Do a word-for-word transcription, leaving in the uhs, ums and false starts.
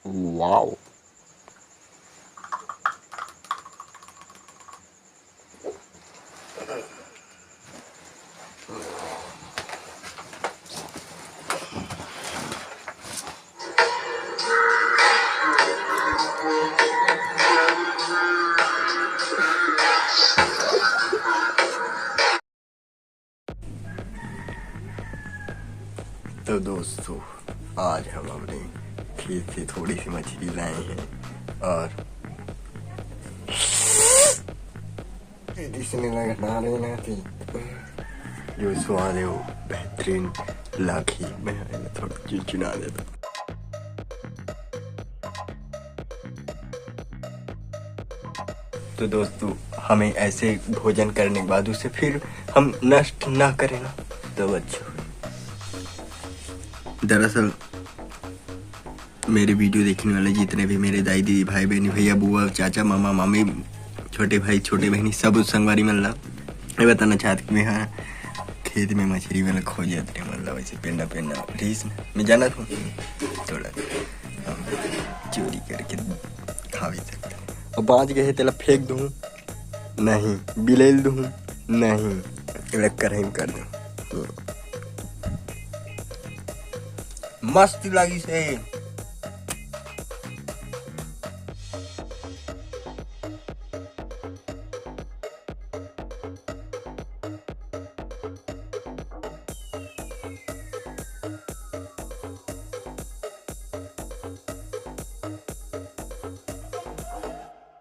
Wow. तो दोस्तों, आज हम अपने खेत से थोड़ी सी मछली लाए हैं और इसमें लगना लेना थी, जो स्वाद है वो बेहतरीन लाखी। मैं थोड़ा चिनचिना देता। तो दोस्तों, हमें ऐसे भोजन करने के बाद उसे फिर हम नष्ट ना करें ना, तो अच्छा। दरअसल मेरे वीडियो देखने वाले जितने भी मेरे दाई दीदी, भाई बहनी, भैया बुआ, चाचा मामा मामी, छोटे भाई छोटे बहनी, सब उस संगवारी मन ला ये बताना चाहत कि मैं हाँ खेत में मछली वाला खोजत रहे, मतलब ऐसे पेंडा पेंडा रहिस ना, मैं जानत हूँ थोड़ा हम चोरी करके खा भी सकते हैं। अब बाँच गए तेला फेंक दूँ नहीं, बिलेल दूँ नहीं, एला करही में कर दूँ। मस्त लागिस हे।